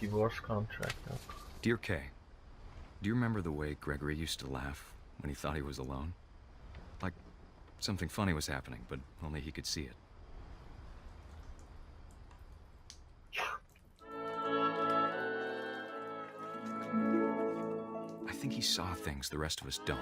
divorce contract up. Dear Kay, do you remember the way Gregory used to laugh when he thought he was alone? Like something funny was happening, but only he could see it. I think he saw things the rest of us don't.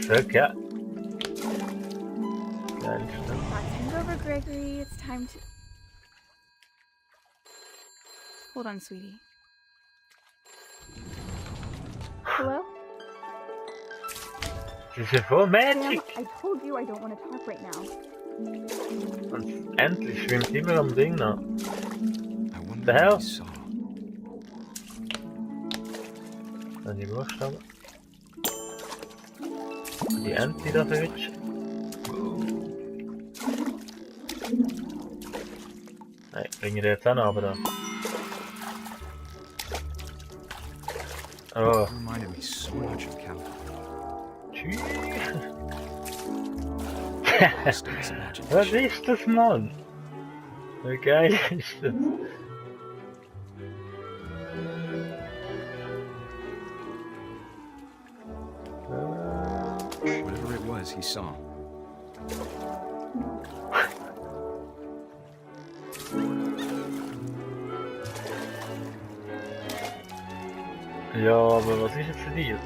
Okay. Hand over, Gregory. It's time to... Hold on, sweetie. Hello? Das ist ja voll Magic! I told you I don't want to talk right now. Und endlich schwimmt immer am Ding nach. I wonder The hell? what he saw. Dann die Buchstaben. Die Ente da verwitscht. Nein, bringe ich jetzt auch noch, aber dann. Oh. It reminded me so much of Calvin. Tschüss. Lost in his imagination. Was ist das, Mann? Wie geil ist das? Whatever it was he saw. Ja, aber was ist jetzt für dir?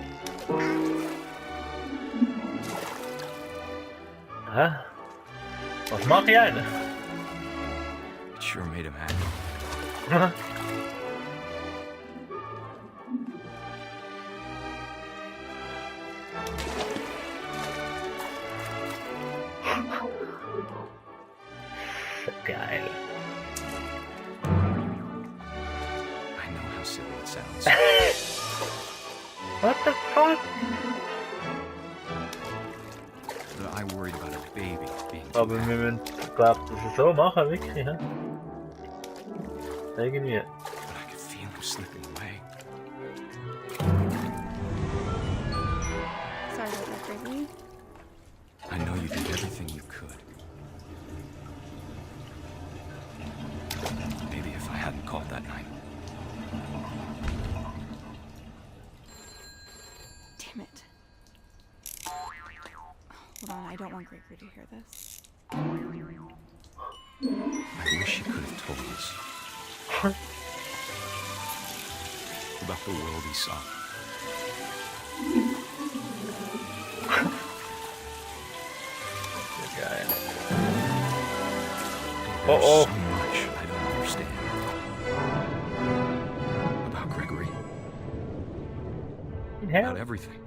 Hä? Was mache ich eigentlich? It sure made him happy. Geil. I know how silly it sounds. What the fuck? But I worried about a baby being too Aber wir müssen, glaub das so machen, wirklich, hä? Irgendwie. But I could feel him slipping away. Sorry about that, Gregory. I know you did everything you could. Maybe if I hadn't called that night. Damn it. Hold on, I don't want Gregory to hear this. I wish he could have told us. About the world he saw. Geil. There's Oh, so much I don't understand. About Gregory. About everything.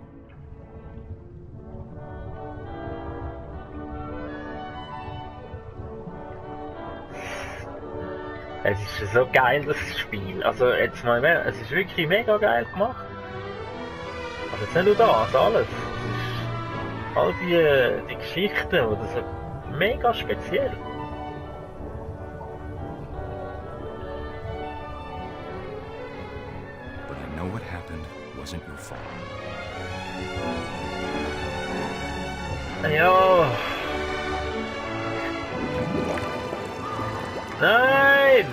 Es ist so geil, das Spiel. Also jetzt mal mehr, es ist wirklich mega geil gemacht. Also jetzt nicht nur das, alles. Es ist all die Geschichten, oder so mega speziell. But I know what happened wasn't your fault. Ja. Nein!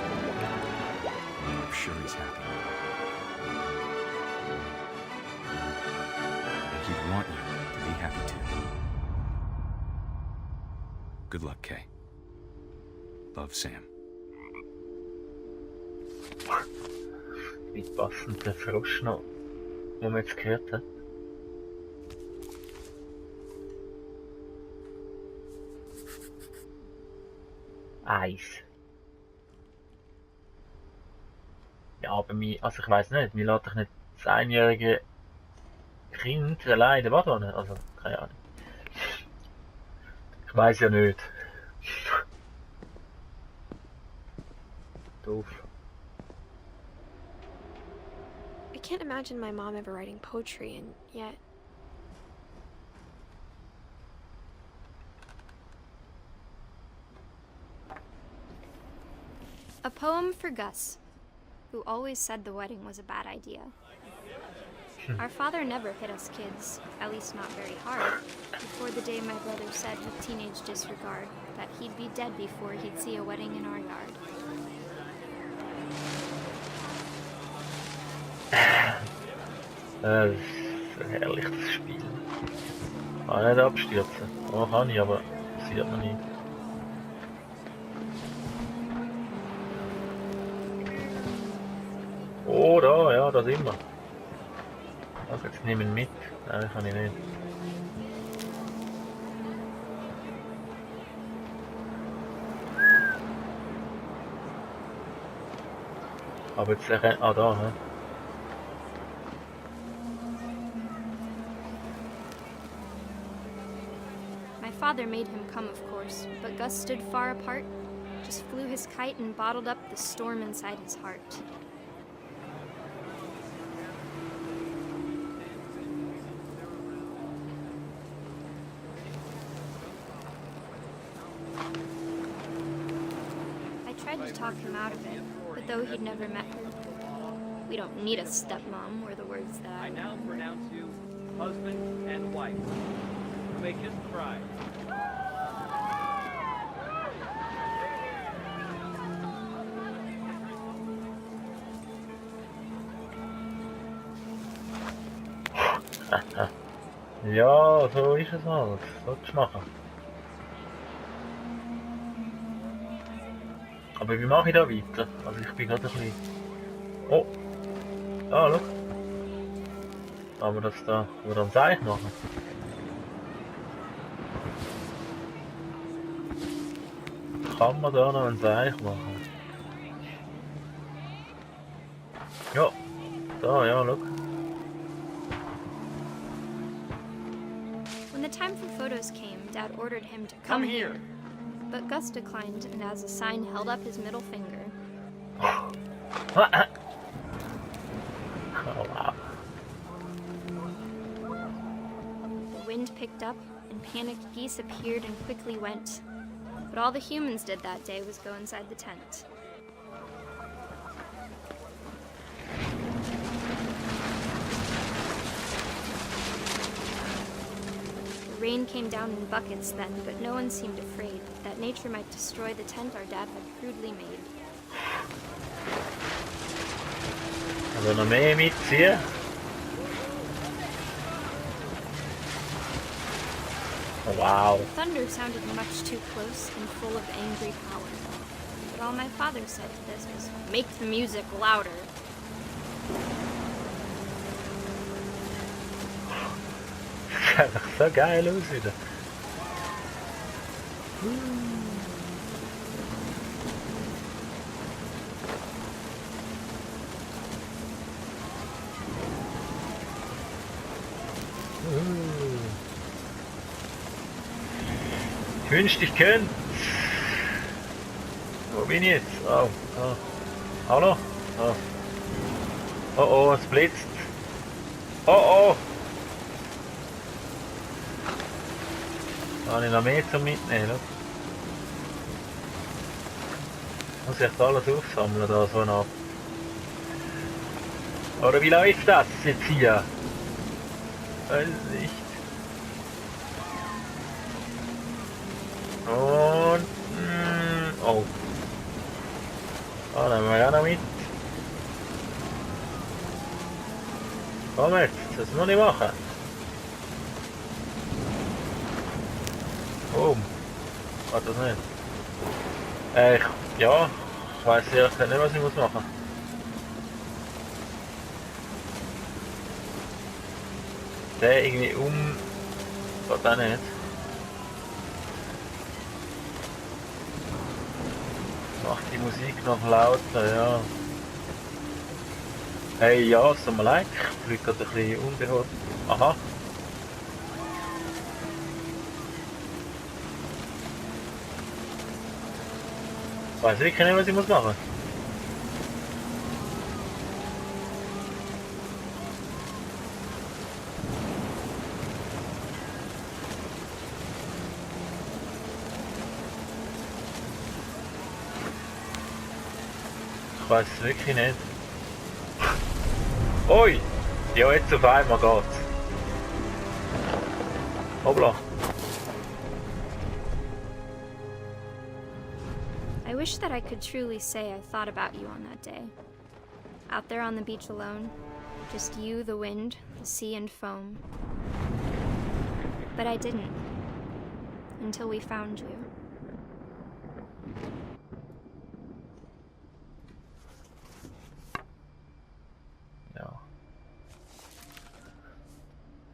I'm sure he's happy. And he'd want you to be happy too. Good luck, Kay. Love, Sam. Wie passend der Frosch noch, den man jetzt gehört hat. Eis. Ja, aber also ich weiss nicht, mir lässt doch nicht das einjährige Kind allein in der Badewanne, also keine Ahnung. Ich weiss ja nicht. Doof. I can't imagine my mom ever writing poetry, and yet... A poem for Gus, who always said the wedding was a bad idea. Our father never hit us kids, at least not very hard, before the day my brother said with teenage disregard that he'd be dead before he'd see a wedding in our yard. Das ist ein herrliches Spiel. Kann nicht abstürzen. Oh, kann ich, aber passiert noch nie. Oh, da, ja, da sind wir. Also jetzt nehmen wir mit. Nein, kann ich nicht. Aber jetzt erkennt... Ah, da, hä? My father made him come, of course, but Gus stood far apart, just flew his kite and bottled up the storm inside his heart. I tried to talk him out of it, but though he'd never met her, we don't need a stepmom were the words that I now pronounce you husband and wife. You may kiss the bride. Ja, so ist es halt. Solltest du machen. Aber wie mache ich da weiter? Also ich bin gerade ein bisschen... Oh! Ah, schau! Aber das da... Wo dann Seich machen? Kann man da noch ein Seich machen? Ja! Da, ja, schau! When the time for photos came, Dad ordered him to come here. But Gus declined and as a sign held up his middle finger. Oh, wow. The wind picked up and panicked geese appeared and quickly went. But all the humans did that day was go inside the tent. The rain came down in buckets then, but no one seemed afraid that nature might destroy the tent our dad had crudely made. Also noch mehr mitziehen? Oh, wow. The thunder sounded much too close and full of angry power. But all my father said to this was, "Make the music louder." Das sieht einfach so geil aus wieder. Ich wünschte, ich könnte. Wo bin ich jetzt? Oh, oh. Hallo? Oh. Oh oh, es blitzt. Oh oh! Da habe ich noch mehr zum Mitnehmen. Muss ich jetzt alles aufsammeln da so nach. Oder wie läuft das jetzt hier? Weiß nicht. Und... oh. Ah, dann nehmen wir ja noch mit. Komm jetzt, das muss ich machen. Oh. Geht das nicht? Ja. Ich weiss ehrlich gesagt nicht, was ich muss machen. Der irgendwie geht auch nicht. Macht die Musik noch lauter, ja. Hey, ja, es tut mir leid, ich fliege gerade ein bisschen unbeholfen. Aha. Ich weiß wirklich nicht, was ich machen muss. Ich weiß es wirklich nicht. Ui! Ja, jetzt auf einmal geht's. Hoppla. I wish that I could truly say I thought about you on that day. Out there on the beach alone, just you, the wind, the sea and foam. But I didn't. Until we found you. Ja.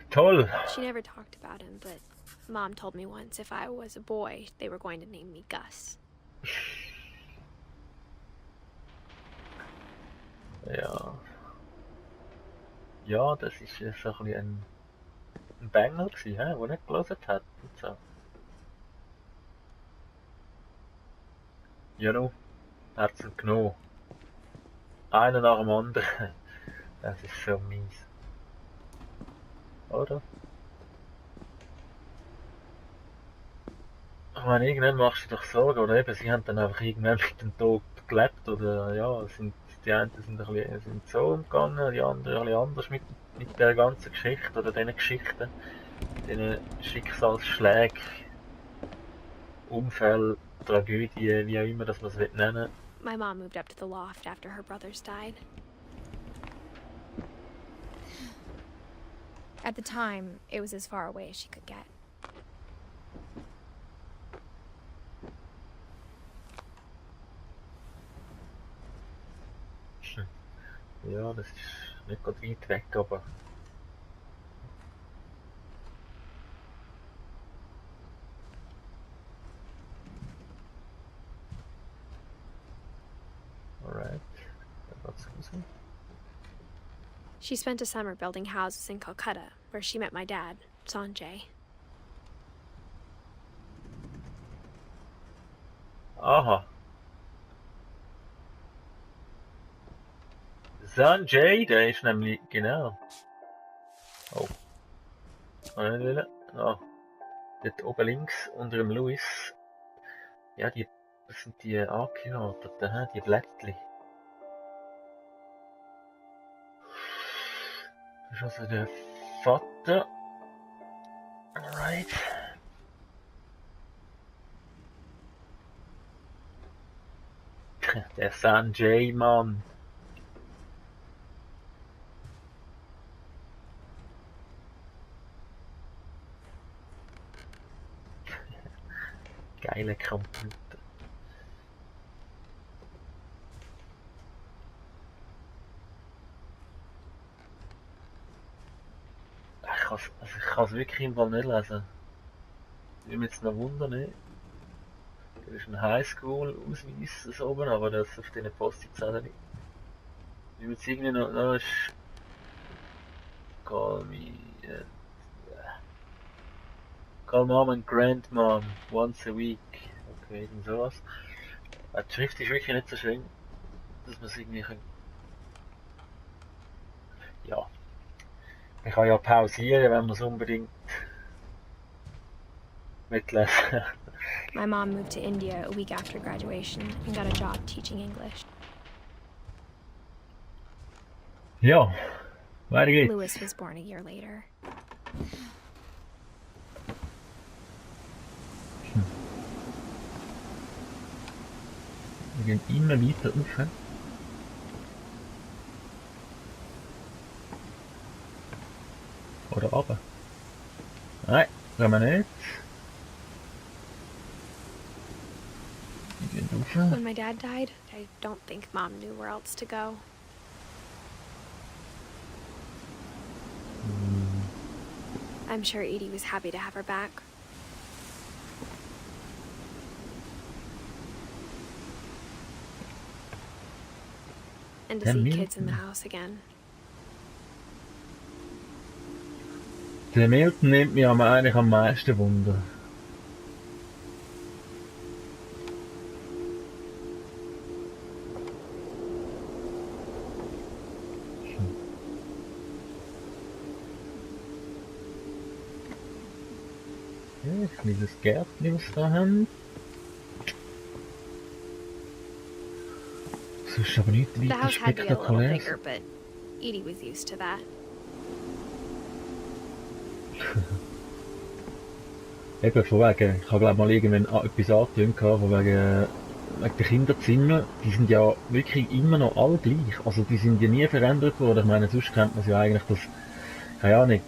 Toll! She never talked about him, but Mom told me once if I was a boy, they were going to name me Gus. Ja. Ja, das ist so ein bisschen ein Bengel gewesen, der nicht gelesen hat und so. Ja, no. Herzen genommen. Einer nach dem anderen. Das ist so mies. Oder? Ich meine, irgendwann machst du dich Sorgen, oder eben, sie haben dann einfach irgendwann mit dem Tod gelebt, oder ja, die einen sind sind so umgegangen, die anderen ein bisschen anders mit der ganzen Geschichte, oder diesen Geschichten, diesen Schicksalsschlägen, Unfälle, Tragödie, wie auch immer das man es nennen. My mom moved up to the loft after her brothers died. At the time, it was as far away as she could get. Ja, das ist nicht gerade weit weg, aber... Alright, dann geht's raus. She spent a summer building houses in Calcutta, where she met my dad, Sanjay. Aha. Sanjay, der ist nämlich, genau. Oh. Ah. Dort oben links, unter dem Louis. Ja, das sind die angeheirateten, die Blättli. Das ist also der Vater. Alright. Der Sanjay, Mann. Geile Computer. Ich kann es wirklich im Fall nicht lesen. Ich würde mich jetzt noch wundern, nicht? Da ist ein Highschool-Ausweis so oben, aber das auf diesen Post-it-Zetteln nicht. Ich würde jetzt irgendwie noch ist... Call Mom and Grandmom once a week. Okay, irgend sowas. Die Schrift ist wirklich nicht so schön, dass man es irgendwie kann... Ja. Man kann ja pausieren, wenn man es unbedingt mitlesen. My mom moved to India a week after graduation and got a job teaching English. Ja, weiter geht's. Louis was born a year later. Wir gehen immer weiter rauf. Oder runter. Nein, können wir nicht. Wir gehen rauf. When my dad died, I don't think Mom knew where else to go. I'm sure Edie was happy to have her back. And to see kids in the house again. Der Milton nimmt mich aber eigentlich am meisten Wunder. Ein kleines Gärtchen, was wir da haben. Sonst aber nicht The weiter house had to get a little spektakulär. bigger, but Edie was used to that. Eben, von wegen, ich habe glaube mal irgendwann etwas angetönt, von wegen der Kinderzimmer, die sind ja wirklich immer noch alle gleich. Also die sind ja nie verändert worden. Ich meine, sonst kennt man es ja eigentlich, dass, keine Ahnung,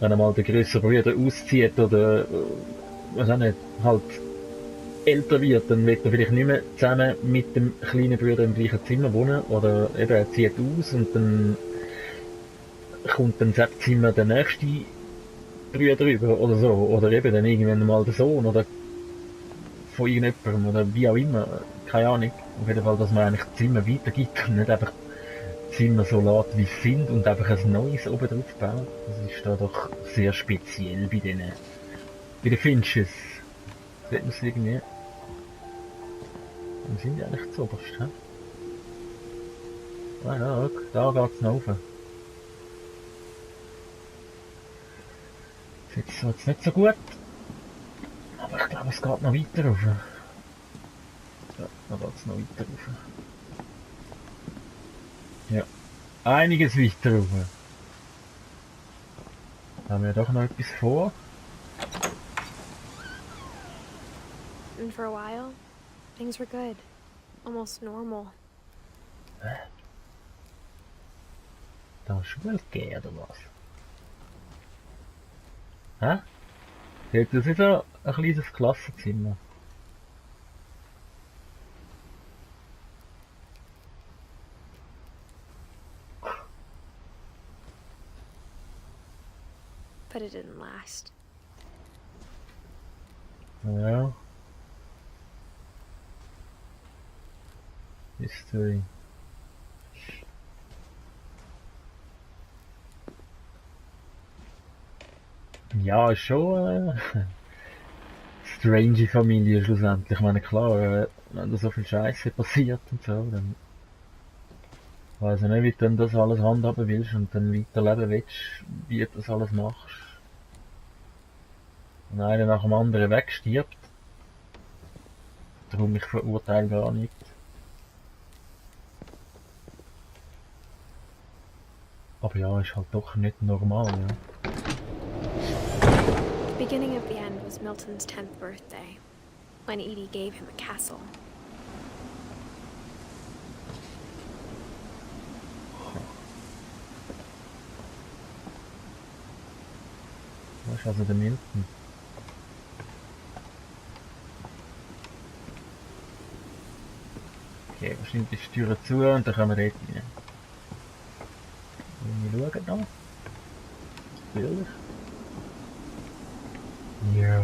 wenn einmal der grössere Bruder auszieht oder, was auch nicht, halt älter wird, dann wird er vielleicht nicht mehr zusammen mit dem kleinen Bruder im gleichen Zimmer wohnen. Oder eben, er zieht aus und dann kommt dann das Zimmer der nächste Brüder rüber oder so. Oder eben dann irgendwann mal der Sohn oder von irgendjemandem oder wie auch immer. Keine Ahnung. Auf jeden Fall, dass man eigentlich das Zimmer weitergibt und nicht einfach das Zimmer so lässt, wie es sind und einfach ein neues oben drauf baut. Das ist da doch sehr speziell bei den Finches. Sieht man es irgendwie. Wo sind die eigentlich zuoberst, hä? Ah ja, guck, da geht's noch rauf. Jetzt wird's nicht so gut. Aber ich glaube, es geht noch weiter rauf. Ja, da geht's noch weiter rauf. Ja, einiges weiter rauf. Da haben wir doch noch etwas vor. And for a while, things were good. Almost normal. Da ist Schule gegeben, oder was? Hä? Das ist so ein kleines Klassenzimmer. But it didn't last. Ja. History. Ja, ist schon strange Familie schlussendlich. Ich meine, klar, wenn da so viel Scheiße passiert und so, dann weiß ich nicht, wie du dann das alles handhaben willst und dann weiterleben willst, wie du das alles machst. Und einer nach dem anderen wegstirbt. Darum ich verurteile gar nicht. Aber ja, ist halt doch nicht normal, ja. The beginning of the end was Milton's 10th birthday, when Edie gave him a castle. Das ist also der Milton. Okay, wahrscheinlich ist die Tür zu und dann können wir dort rein. Wir schauen noch. Natürlich. Ja. Yeah.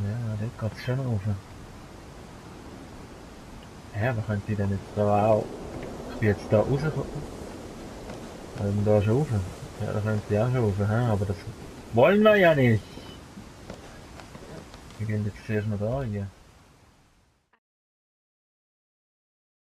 Ja, dort geht es schon rauf. Ja, aber könnte ich denn jetzt da auch... Ich bin jetzt da rausgekommen. Da schon rauf. Ja, da könnte ich auch schon rauf, aber das wollen wir ja nicht. Wir gehen jetzt zuerst mal da rein.